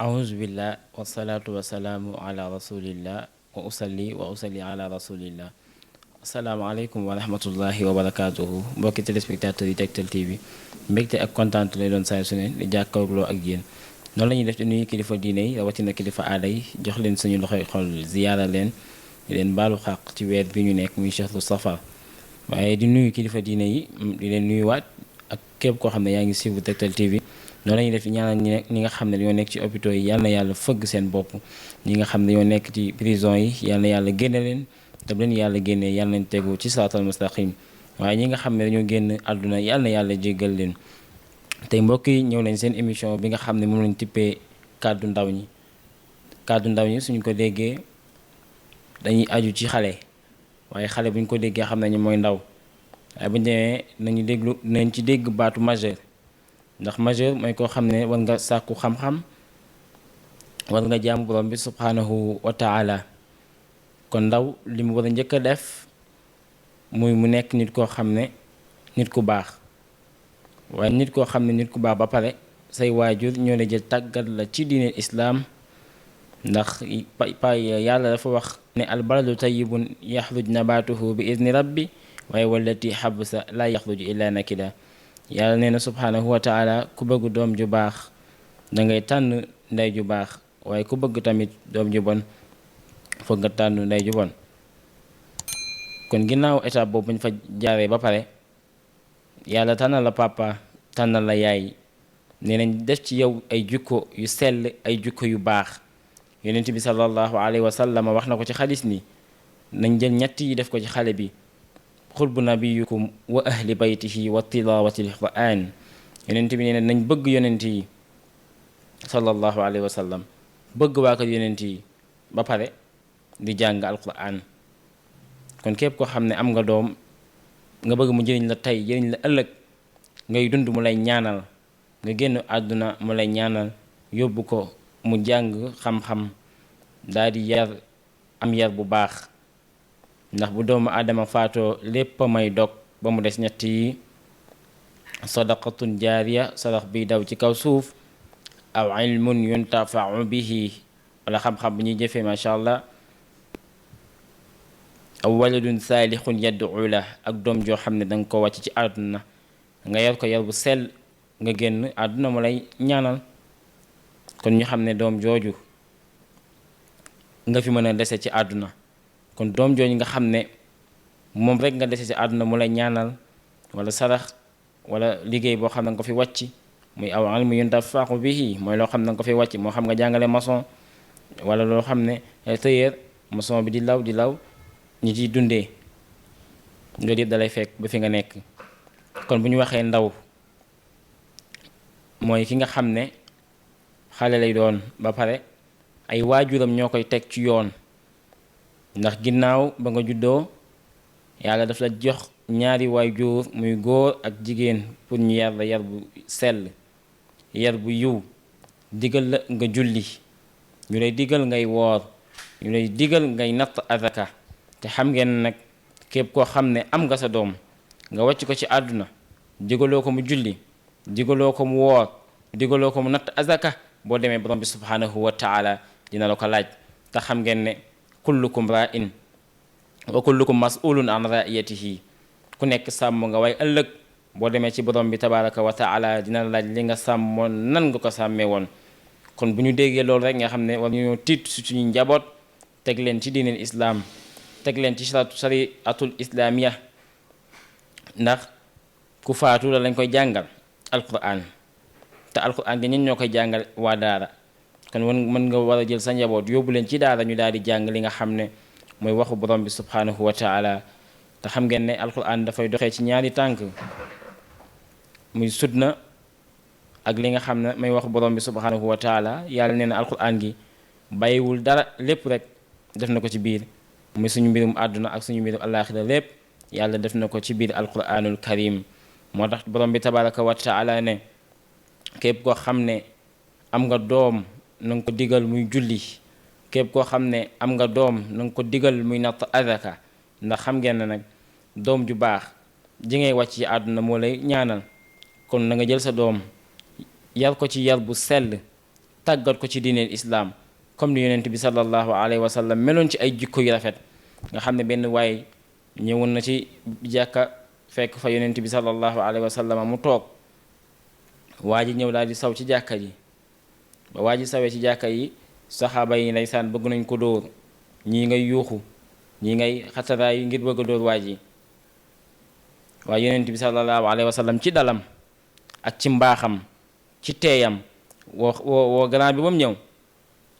أعوذ بالله والصلاة والسلام على رسول الله وأصلي على رسول الله. asalaamaaleykum wa rahmatullahi wa barakaatuhu mbokki téléspectateurs yi Tektal TV mbégte ak kontaan lay doon saa su ne di jàkkaarloo ak yéen noonu la ñuy def di nuyu kilifa diine yi rawatina kilifa aada yi jox leen suñu loxoy xol ziyaara leen di leen baalu xaq ci weer bi ñu nekk muy chahru safar waaye di nuyu kilifa diine yi di leen nuyuwaat ak képp koo xam ne yaa ngi suivre Tektal TV. noonu la ñuy def di ñaanal ñi nga xam ne dañoo nekk ci hôpitaux yi yal na yàlla fëgg seen bopp ñi nga xam ne dañoo nekk ci prison yi yal na yàlla génne leen te bu leen yàlla génnee yal nañ tegu ci siraatal mustaqim waaye ñi nga xam ne dañoo génn àdduna yal na yàlla jéggal leen. tey mbokk yi ñëw nañ seen émission bi nga xam ne moom lañ tippee kàddu ndaw ñi kàddu ndaw ñi suñ ko déggee dañuy aju ci xale waaye xale buñ ko déggee xam nañu mooy ndaw waaye bu ñu demee nañ ci dégg baatu majeur. ndax majeur mooy koo xam ne war nga sàkku xam-xam war nga jaamu borom bi subhanahu wa taala kon ndaw li mu war a njëkk a def muy mu nekk nit koo xam ne nit ku baax waaye nit koo xam ne nit ku baax ba pare say waajur ñoo la jël tàggat la ci diine islaam ndax yàlla dafa wax ne albaladu tayyibun yaxruj nabatuhu bi izni rabbi waaye wallati xabsa la yaxruju illa nakida yàlla nee na subhaanahu wa taala ku bëgg doom ju baax dangay tànn ndey ju baax waaye ku bëgg tamit doom ju bon foog nga tànn ndey ju bon kon ginnaaw étape boobu bañ fa jaaree ba pare yàlla tànnal la papa tànnal la yaay nee nañ def ci yow ay jukko yu sell ay jukko yu baax yonent bi sallallahu alayhi wa sallam wax na ko ci xadis ni nañ jël ñett yi def ko ci xale bi xurbu nabiyukum wa ahli baytihi wa tilawati alquran yonent bi nee na nañ bëgg yonent yi sallallahu alayhi wa sallam bëgg waa kër yonent yi ba pare di jàng alquran kon képp koo xam ne am nga doom nga bëgg mu jëriñ la tey jëriñ la ëllëg ngay dund mu lay ñaanal nga génn àdduna mu lay ñaanal yóbbu ko mu jàng xam-xam daal di yar am yar bu baax ndax bu doomu aadama faatoo lépp may dog ba mu des ñett yi sadaqatun jaariya sadax biy daw ci kaw suuf aw ilmun yuntafau bihi wala xam-xam bu ñuy jëfee macha allah aw waladun saalixun yad'u la ak doom joo xam ne danga ko wàcc ci àdduna nga yar ko yar bu sell nga génn àdduna mu lay ñaanal kon ñu xam ne doom jooju nga fi mën a dese ci àdduna kon doom jooju nga xam ne moom rek nga dese ci àdduna mu lay ñaanal wala sarax wala liggéey boo xam ne nga ko fi wàcc muy aw ilmu yuntafa'u bihi mooy loo xam ne nga ko fi wàcc moo xam nga jàngale maçon wala loo xam ne tailleur maçon bi di law ñi ciy dundee loolu yëpp dalay fekk ba fi nga nekk kon bu ñu waxee ndaw mooy ki nga xam ne xale lay doon ba pare ay waajuram ñoo koy teg ci yoon ndax ginnaaw ba nga juddoo yàlla daf la jox ñaari waajur muy góor ak jigéen pour ñu yar la yar bu sell yar bu yiw digal la nga julli ñu lay digal ngay woor ñu lay digal ngay natt azaka te xam ngeen nag képp koo xam ne am nga sa doom nga wàcc ko ci àdduna digaloo ko mu julli digaloo ko mu woor digaloo ko mu natt azaka boo demee borom bi subhanahu wa taala dina la ko laaj te xam ngeen ne kullukum ra'in wa kullukum mas'ulun an ra'iyatihi ku nekk sàmm nga waaye ëllëg boo demee ci borom bi tabaraka wa taala dina laaj li nga sàmmoon nan nga ko sàmmee woon kon bu ñu déggee loolu rek nga xam ne war ñu tiit suñu njaboot teg leen ci diineel islaam teg leen ci shariatul islaamiya ndax ku faatu la lañ koy jàngal alquran te alquran gi ñen ñoo koy jàngal waa daara kon mën nga war a jël sa njaboot yóbbu leen ci daara ñu daal di jàng li nga xam ne mooy waxu borom bi subhanahu wa taala te xam ngeen ne alquran dafay doxee ci ñaari tànk muy sunna ak li nga xam ne mooy waxu borom bi subhanahu wa taala yàlla nee na alquran gi bàyyiwul dara lépp rek def na ko ci biir muy suñu mbirum àdduna ak suñu mbirum alaaxira lépp yàlla def na ko ci biir alquranul karim moo tax borom bi tabaraka wa taala ne képp koo xam ne am nga doom na nga ko digal muy julli képp koo xam ne am nga doom na nga ko digal muy natt azaka ndax xam ngeen ne nag doom ju baax ji ngay wàcc ci àdduna moo lay ñaanal kon na nga jël sa doom yar ko ci yar bu sell tàggat ko ci diineel islaam comme ni yonent bi sallallahu alayhi wa sallam meloon ci ay jikko yu rafet nga xam ne benn waay ñëwoon na ci jàkka fekk fa yonent bi sallallahu alayhi wa sallam mu toog waa ji ñëw daal di saw ci jàkka ji ba waa ji sawee ci jàkka yi saxaaba yi ndeysaan bëgg nañ ko dóor ñii ngay yuuxu ñii ngay xataraayu ngir bëgg a dóor waa ji waaye yonent bi sallallahu alayhi wa sallam ci dalam ak ci mbaaxam ci teeyam woo grand bi ba mu ñëw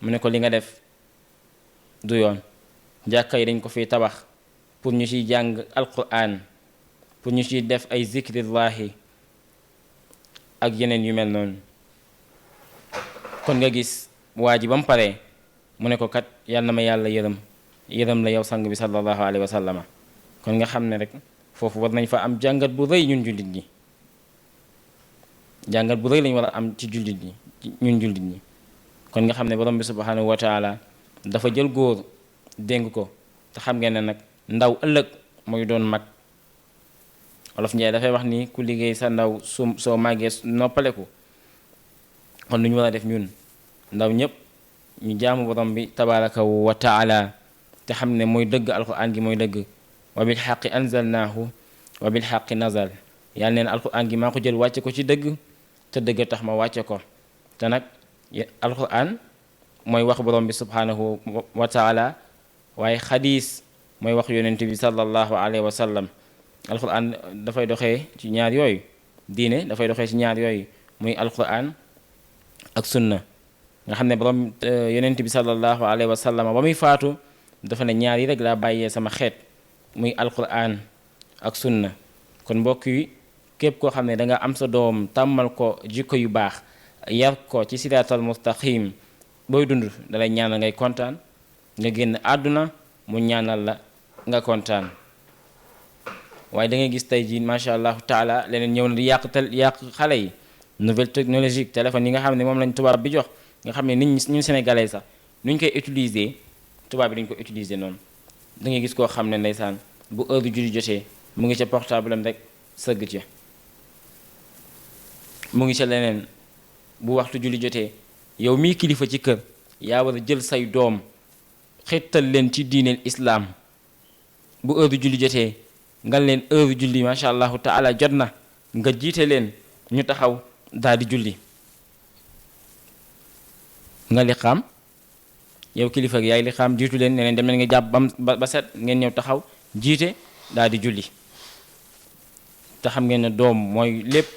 mu ne ko li nga def du yoon jàkka yi dañ ko fiy tabax pour ñu ciy jàng alquran pour ñu ciy def ay zikrillahi ak yeneen yu mel noonu kon nga gis waa ji ba mu paree mu ne ko kat yal na ma yàlla yërëm la yow sang bi sallallahu alayhi wa sallama kon nga xam ne rek foofu war nañ fa am jàngat bu rëy ñun jullit ñi jàngat bu rëy lañ war a am ci jullit ñi ñun jullit ñi kon nga xam ne borom bi subhanahu wa taala dafa jël góor dénk ko te xam ngeen ne nag ndaw ëllëg mooy doon mag Wolof Njaay dafay wax ni ku liggéey sa ndaw soo màggee noppaleku kon lu ñu war a def ñun ndaw ñëpp ñu jaamu borom bi tabaraka wa taala te xam ne mooy dëgg alquran gi mooy dëgg wa bil xaqi anzalnaahu wa bil xaqi nazal yàlla neen alquran gi maa ko jël wàcce ko ci dëgg te dëgg tax ma wàcce ko te nag alquran mooy wax borom bi subhanahu wa taala waaye xadiis mooy wax yonent bi sallallahu alayhi wa sallam alquran dafay doxee ci ñaar yooyu diine dafay doxee ci ñaar yooyu muy alquran ak sunna nga xam ne borom yonent bi sallallahu alayhi wa sallam ba muy faatu dafa ne ñaar yi rek laa bàyyee sama xeet muy alquran ak sunna kon mbokk yi képp koo xam ne danga am sa doom tàmmal ko jikko yu baax yar ko ci siraatal mustaqim booy dund dalay ñaanal ngay kontaan nga génn àdduna mu ñaanal la nga kontaan waaye da ngay gis tey jii macha allahu taala leneen ñëw na di yàq xale yi nouvelle technologique téléphone yi nga xam ne moom lañ tubaab bi jox nga xam ne nit ñi ñun sénégalais sax nuñ koy utiliser tubaab bi dañ ko utiliser noonu da ngay gis koo xam ne ndeysaan bu heure julli jotee mu ngi ca portable am rek sëgg ca mu ngi ca leneen bu waxtu julli jotee yow mii kilifa ci kër yaa war a jël say doom xettal leen ci diineel islaam bu heure julli jotee nga leen heure julli macha allahu taala jot na nga jiite leen ñu taxaw daal di julli nga li xam yow kilifa gi yaay li xam jiitu leen ne leen dem leen nga jàpp ba set ngeen ñëw taxaw jiite daal di julli te xam ngeen ne doom mooy lépp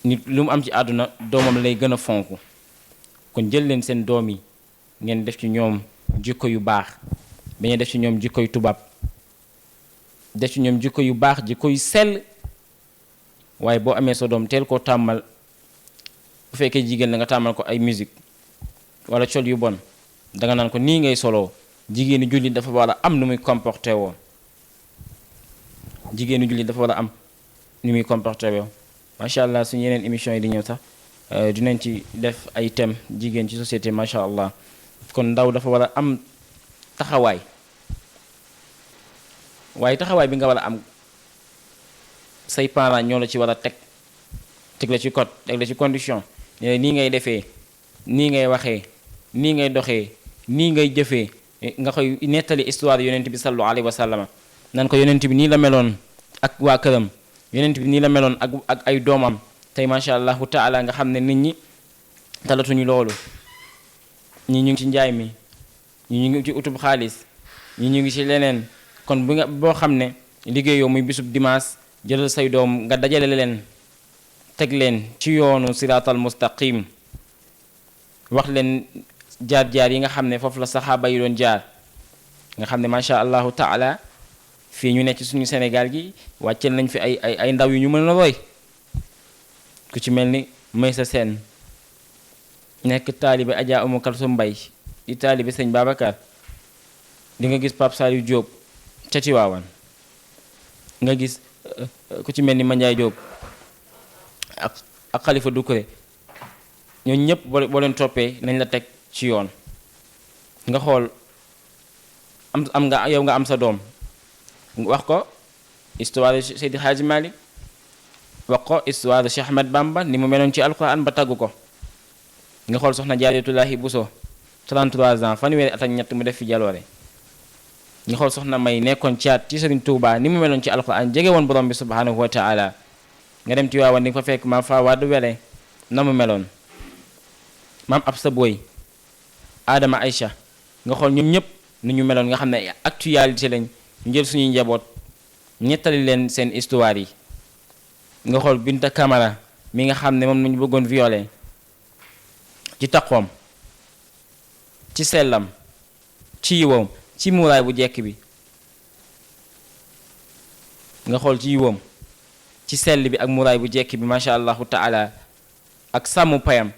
nit lu mu am ci àdduna doomam lay gën a fonk kon jël leen seen doom yi ngeen def ci ñoom jikko yu baax bañ a def ci ñoom jikko yu tubaab def ci ñoom jikko yu baax jikko yu sell waaye boo amee sa doom teel koo tàmmal bu fekkee jigéen la nga tàmmal ko ay musique wala col yu bon danga naan ko nii ngay soloo jigéenu jullit dafa war a am nu muy comporté woo jigéenu jullit dafa war a am nu muy comporté woo macha allah suñu yeneen émission yi di ñëw sax dinañ ci def ay thème jigéen ci société macha allah kon ndaw dafa war a am taxawaay waaye taxawaay bi nga war a am say parents ñoo la ci war a teg la ci code teg la ci condition ne nii ngay defee nii ngay waxee nii ngay doxee nii ngay jëfee nga koy nettali histoire yonent bi sallallahu alayhi wa sallam nan ko yonent bi nii la meloon ak waa këram yonent bi nii la meloon ak ay doomam tey macha allahu taala nga xam ne nit ñi talatuñu loolu ñi ñu ngi ci njaay mi ñi ñu ngi ci utub xaalis ñi ñu ngi ci leneen kon bi nga boo xam ne liggéeyoo muy bisub dimanche jëlal say doom nga dajale leen teg leen ci yoonu siraatal mustaqim wax leen jaar-jaar yi nga xam ne foofu la saxaaba yi doon jaar nga xam ne macha allahu taala fii ñu nekk ci suñu Sénégal gi wàcceel nañ fi ay ndaw yu ñu mën a roy ku ci mel ni Maysa Seen nekk taalibe Adja Umu Kalsum Mbay di taalibe sëñ Babacar di nga gis Pape Saliou Diop ca Tiwaawan nga gis ku ci mel ni Mandiaye Diop ak Khalifa Doucouré ñooñu ñëpp boo leen toppee nañ la teg ci yoon nga xool am nga yow nga am sa doom wax ko histoire Seydi Hadji Malick wax ko histoire Cheikh Ahmed Bamba ni mu meloon ci alquran ba tagg ko nga xool soxna Jaaratullaahi Buso 33 ans fanweeri at ak ñett mu def fi jaloore nga xool soxna May nekkoon caat ci Sëriñ Tuubaa ni mu meloon ci alxuraan jege woon borom bi subhaanahu wa taala nga dem Tiwaawan di nga fa fekk maam Faa Wàdd Wele na mu meloon maam Absa Boy Adama Aïcha nga xool ñoom ñëpp nu ñu meloon nga xam ne actualité lañ ñu jël suñuy njaboot ñettali leen seen histoire yi nga xool Binta Camara mi nga xam ne moom nañu bëggoon violé ci taqoom ci sellam ci yiwam ci muuraay bu jekk bi nga xool ci yiwam ci sell bi ak muuraay bu jekk bi macha allahu taala ak sàmm payam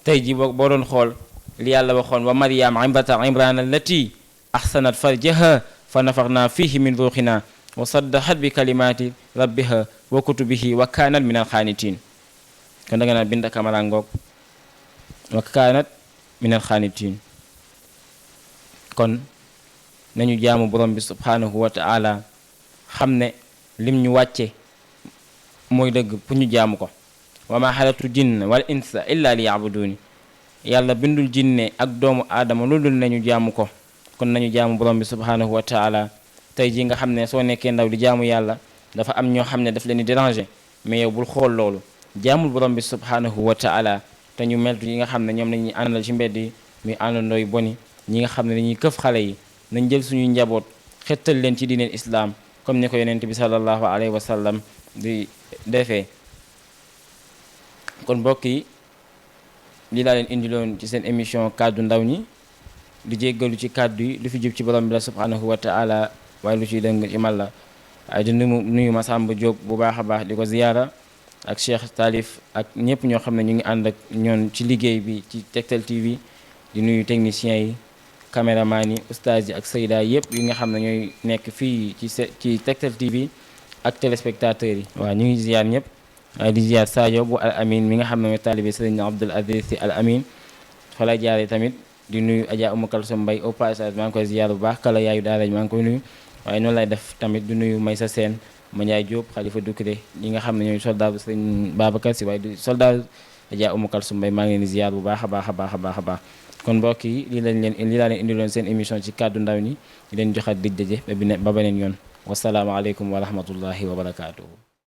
tey ji boo doon xool li yàlla waxoon wa maryam imrata imran allati ahsanat farjaha fa nafaxna fihi min ruuxina wa saddaxat bi kalimaati rabbiha wa kutubihi wa kaanat min alxaanitiin kon da nga naan Binta Camara ngoog wa kaanat min alxaanitiin kon nañu jaamu borom bi subhaanahu wa taala xam ne lim ñu wàcce mooy dëgg pour ñu jaamu ko wa ma xalatu jinn wal insa illa li yaabuduuni yàlla bindul jinne ak doomu aadama lu dul nañu jaamu ko kon nañu jaamu borom bi subhaanahu wa taala tey jii nga xam ne soo nekkee ndaw di jaamu yàlla dafa am ñoo xam ne daf leen di déranger mais yow bul xool loolu jaamul borom bi subhaanahu wa taala te ñu meltu yi nga xam ne ñoom lañuy àndal ci mbedd yi muy àndandooy boni ñi nga xam ne dañuy këf xale yi nañ jël suñuy njaboot xettal leen ci diineen islaam comme ni ko yonent bi sallallahu alayhi wa sallam di defee kon mbokk yi lii laa leen indiloon ci seen émission kàddu ndaw ñi di jéggalu ci kàddu yi lu fi jub ci borom bi la subhanahu wa taala waaye lu ciy dëng ci man la waaye di nuyu Masamba Diop bu baax a baax di ko ziyaara ak Cheikh Talif ak ñëpp ñoo xam ne ñu ngi ànd ak ñoon ci liggéey bi ci Tektal TV di nuyu techniciens yi caméraman yi ustaas yi ak sayda yëpp yi nga xam ne ñooy nekk fii ci Tektal TV ak téléspectateurs yi waaw ñu ngi ziyaar ñëpp waaye di ziyaar Sadio bu Al Amin mi nga xam ne mooy taalibe Sëriñ Abdul Aziz Sy Al Amin fa lay jaaree tamit di nuyu Adja Oumou Kalsoum Mbaye au passage maa ngi koy ziyaar bu baax kala yaayu daara maa ngi koy nuyu waaye noonu lay def tamit di nuyu Maysa Sène Mandiaye Diop Khalifa Doucouré ñi nga xam ne ñooy soldat bu Sëriñ Babacar Sy waaye di soldat Adja Oumou Kalsoum Mbaye maa ngi leen di ziyaar bu baax a baax a baax a baax a baax kon mbokk yi lii laa leen indiloon seen émission ci kàddu ndaw ñi di leen joxaat dig daje ba beneen yoon wasalaamaaleykum wa rahmatullahi wa barakaatuhu